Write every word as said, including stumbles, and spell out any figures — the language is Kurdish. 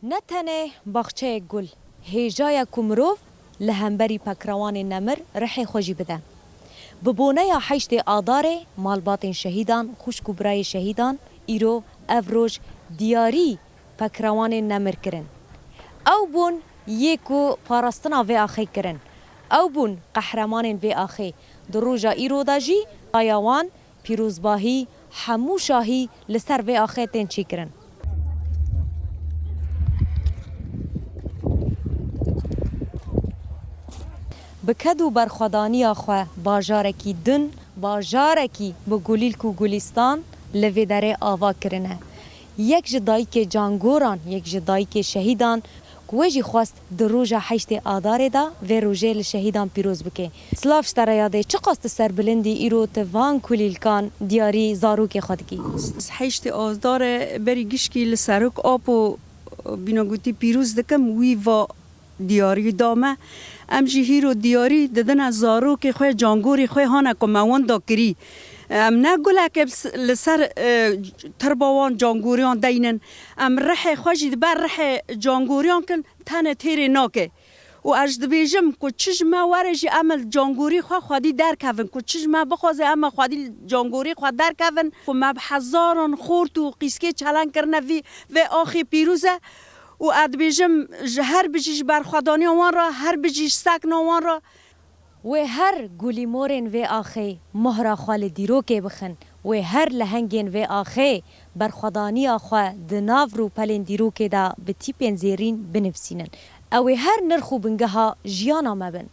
Ne tenê baxçeyek gul, hêja ye ku mirov li hemberî pekrewanên nemir rihê xwe jî bide. Bi boneya heştê Adarê malbatên şehîdan, xwişk û birayê şehîdan îro ev roj diyarî pekrewanên nemir kirin. Ew bûn yê ku parastina vê axê kirin. Ew bûn qehremanên vê axê. Di roja îro de jî raya wan pîrozbahî, hemû şahî li ser vê axê tên çêkirin. Bi ked û berxwedaniya xwe bajarekî din, bajarekî bi gulîlk û gulîstan li vê derê ava kirine. Yek ji dayikê cangoran, yek ji dayikê şehîdan ku wê jî xwest di roja heştê Adarê de vê rojê li şehîdan pîroz bike. Silav ji te re yadê, çiqas tu serbilindî îro tu van kulîlkan diyarî zarokê xwe dikî? Heştê Adarê berî gişkî li serok Apo bîna gotî pîroz dikim, wî va diyarî da me. Em jî hîro diyarî didine zarokê xwe, cangorê xwe hane ku me wenda kirî. Em ne gulekê bi s-, li ser, e, tirba wan cangoriyan deynin. Em rihê xwe jî di ber rihê cangoriyan kin, tenê têrê nake. Û ez dibêjim ku çi ji me were jî em li cangorî xwe xwedî derkevin, ku çi ji me bixwaze em xwedî li cangorî xwe derkevin, ku me bi hezaran xort û qîskê çelen kirine vî, vê axê pîroz e. Û ez dibêjim ji her bijî ji berxwedaniya wan re, her bijî ji sekna wan re. Wê her gulîmorên vê axê mohra xwe li dîrokê bixin. Wê her lehengên vê axê berxwedaniya xwe di nav rûpelên dîrokê de bi tîpên zêrîn binivîsînin. Ew ê her nirx û bingeha jiyana me bin.